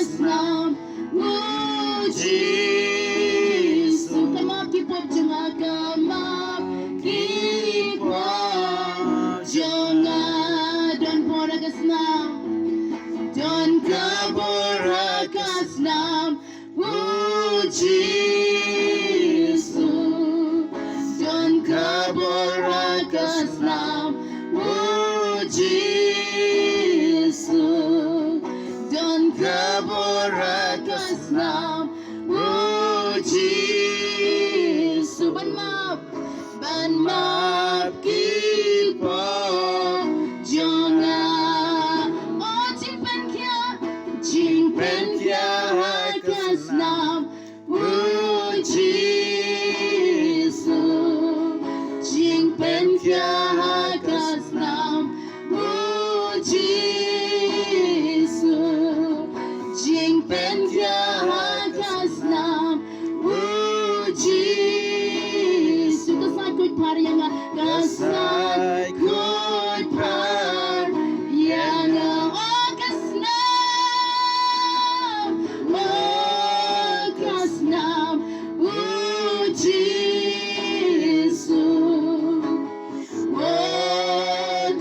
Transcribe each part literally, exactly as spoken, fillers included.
Snam, u Jisu. Ka map ki pop jong nga, ka map ki pop jong nga. Don por ha ka snam, don ka por ha ka snam, u Jisu. Don ka por ha ka snam, u Jisu. Don ka por ha ka snam, u Jisu. Ban map, ban map ki pop jong nga. O jingpynkhia, jingpynkhia ha ka snam, u Jisu. Jingpynkhia ha ka snam, u Jisu. Jingpynkhia ha ka snam, u Jisu. Ka sait khuid phar ïa nga, ka sait khuid phar ïa nga. O ka snam, o ka snam, u Jisu. O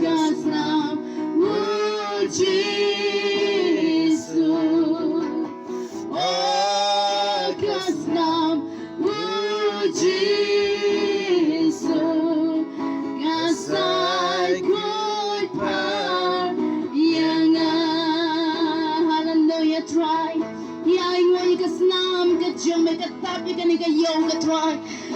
ka snam, u Jisu. O ka snam, u Jisu. Ka sait khuid phar ïa nga. Hallelujah, Trai. Ngi ainguh ïa ka snam ka jong me, ka tap ïa kane ka ïew, ka Trai.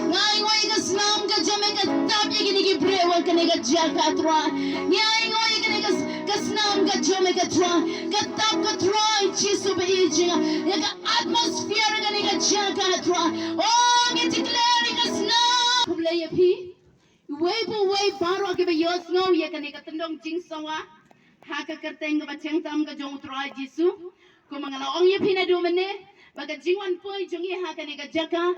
Ngi ainguh ïa ka snam ka jong me, ka tap ïa kine ki briew ha kane ka jaka, Trai. Ngi ainguh ïa kane ka s-, ka snam ka jong me, ka Trai. Ka tap, ka Trai Jisu ba ïeit jong nga, ïa ka atmosphere ha kane ka jaka, Trai. Oh, ngi declare ïa ka snam. Khublei ïa phi. Uwei pa uwei baroh kiba ïohsngew ïa kane ka tyndong jingsawa ha ka kyrteng kaba thiang tam ka jong u Trai Jisu. Kumba nga la ong ïa phi naduh mynne ba ka jingwan poi jong ngi ha kane ka jaka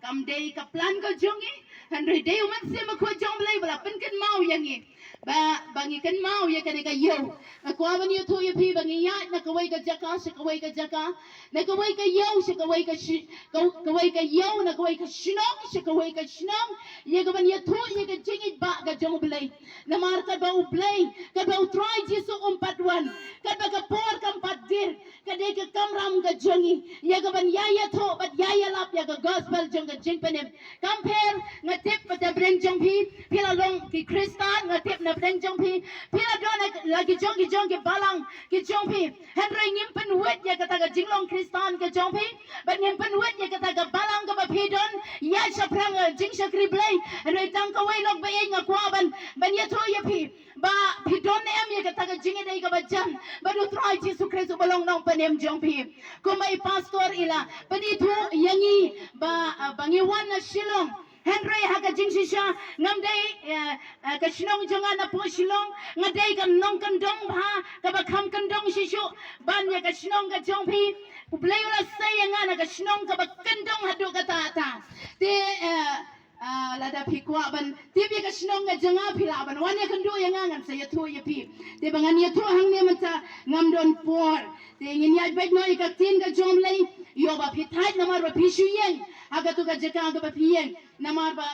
kam dei ka plan ka jong ngi, hynrei dei u Mynsiem Bakhuid jong U Blei ba la pynkynmaw ïa ngi ba, ba ngi kynmaw ïa kane ka ïew. Nga kwah ban ïathuh ïa phi ba ngi ïaid na kawei ka jaka sha kawei ka jaka, na kawei ka ïew sha kawei ka shi-, ka-, kawei ka ïew, na kawei ka shnong sha kawei ka shnong, ïa kaban ïathuh ïa ka jingïeit ba ka jong U Blei. Namar katba U Blei, katba u Trai Jisu um pat wan, katba ka por kam pat dier, ka dei ka kamram ka jong ngi ïa kaban ïa ïathuh bad ïa ïalap ïa ka gospel jong ka jingpynim. Kam pher, nga tip ba na pdeng jong phi, phi la long ki Khristan, nga tip na pdeng jong phi phi la don la ki jong ki jong ki balang ki jong phi. Hynrei ngim pynwit ïa kata ka jinglong Khristan ka jong phi, bad ngim pynwit ïa kata ka balang kaba phi don ïa shaphrang, eh, jingshakri Blei. Hynrei tang kawei lok ba ïeit nga kwah ban, ban ïathuh ïa phi ba phi don em ïa kata ka jingïadei kaba jan bad u Trai Jisu Khrist uba long Nongpynim jong phi. Kumba i pastor i la pynithuh ïa ngi ba, ah, ba ngi wan na Shillong. Hynrei ha ka jingshisha ngam dei, eh, eh, ka shnong jong nga na poh Shillong, nga dei ka nongkyndong bha kaba kham kyndong shisha ban ïa ka shnong ka jong phi. U Blei u la sei ïa nga na ka shnong kaba kyndong haduh katta katta. Te, eh, ah, lada phi kwah ban tip ïa ka shnong ka jong nga, phi lah ban wan ïakynduh ïa nga, ngan sa ïathuh ïa phi. Te ba ngan ïathuh hangne mynta ngam don por. Te ngin ïaid beit noh ïa ka ktien ka jong U Blei. Ïoh ba phi thait namar ba phi shu ïeng ha katu ka jaka kaba phi ïeng. Namar ba,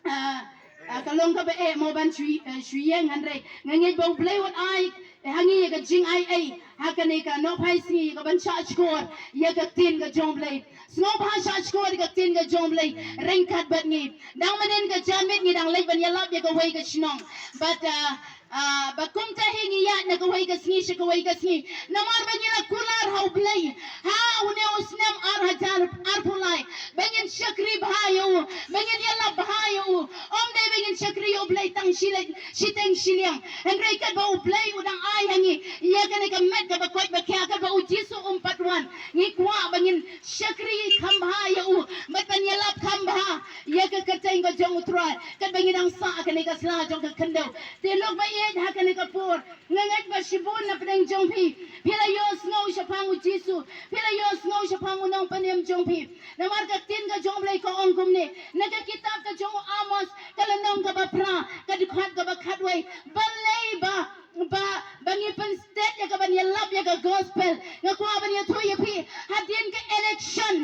ah, ah, ka long kaba eh mo ban shu, eh, shu ïeng, hynrei nga ngeit ba U Blei un ai, eh, ha ngi ïa ka jingaiei ha kane ka nohphai sngi ïa kaban shahshkor ïa ka ktien ka jong U Blei. Sngewbha shahshkor ïa ka ktien ka jong U Blei ryngkat bad ngi. Dang mynnin ka janmiet ngi dang leit ban ïalap ïa kawei ka shnong. Bad, ah, ah, ba kumta hi ngi ïaid na kawei ka sngi sha kawei ka sngi. Namar ba ngi la kular ha U Blei ha une u snem ar hajar arphew lai ba ngin shakri bha ïa u, ba ngin ïalap bha ïa u. Ym dei ba ngin shakri ïa U Blei tang shileng, shiteng shiliang. Hynrei katba U Blei u dang ai ha ngi ïa kane ka met kaba koit ba khiah, katba u Jisu um pat wan, ngi kwah ba ngin shakri kham bha ïa u bad ban ïalap kham bha ïa ka kyrteng ka jong u Trai katba ngi dang sah kane ka sla jong ka khyndew. Te lok ba ïeit, ha kane ka por nga ngeit ba shibun na pdeng jong phi, phi la ïohsngew shaphang u Jisu, phi la ïohsngew shaphang u Nongpynim jong phi. Namar ka ktien ka jong U Blei ka ong kumne na ka kitab ka jong u Amos, ka lynnong kaba phra, ka dkhot kaba khatwei: Balei ba ba, ba ngi pynstet ïa ka ban ïalap ïa ka gospel. Nga kwah ban ïathuh ïa phi, hadien ka election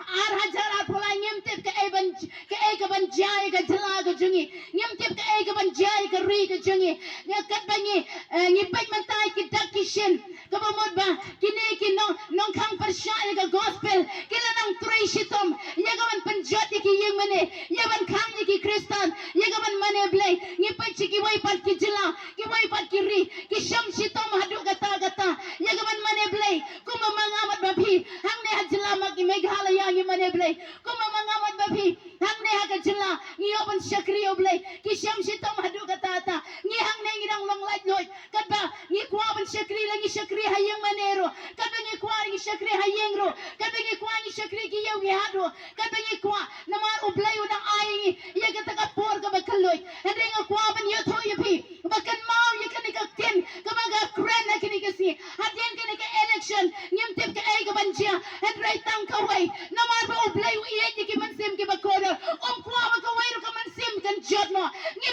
ar hajar arphew lai ngim tip kaei ban, kaei ka ban jia ïa ka jylla ka jong ngi. Ngim tip kaei ka ban jia ïa ka ri ka jong ngi. Nga kat ba ngi, eh, ngi peit mynta ïa ki dak ki shin, kaba mut ba kine ki nong, nongkhang pyrshah ïa ka gospel ki la nang trei shitom ïa ka ban pynjot ïa ki ïing mane, ïa ban khang ïa ki Khristan ïa ka ban mane Blei. Ngi peit sha kiwei pat ki jylla, kiwei pat ki ri, ki shem shitom haduh katta katta ïa ka ban mane Blei. Kumba ma nga bad ma phi hangne ha jylla ma ki Meghalaya ngi mane Blei. Kumba ma nga bad ma phi hangne ha ka jylla ngi ïoh ban shakri, ïoh Blei, ki shem shitom haduh katta katta. Ngi hangne ngi dang long laitluid. Katba ngi kwah ban shakri, la ngi shakri ha ïing mane ruh, katba ngi kwah ngi shakri ha ïing ruh, katba ngi kwah ngi shakri ki ïew ki hat ruh, katba ngi kwah, namar U Blei u dang ai ngi ïa kata ka por kaba kylluid. Hynrei nga kwah ban ïathuh ïa phi ba kynmaw ïa kane ka ktien kaba nga kren ha kine ki sngi. Hadien kane ka election ngim tip kaei ka ban jia, hynrei tang kawei, namar ba U Blei u ïeit ïa ki mynsiem kiba kordor. Um kwah ba kawei ruh ka mynsiem kan jot mo. Ngi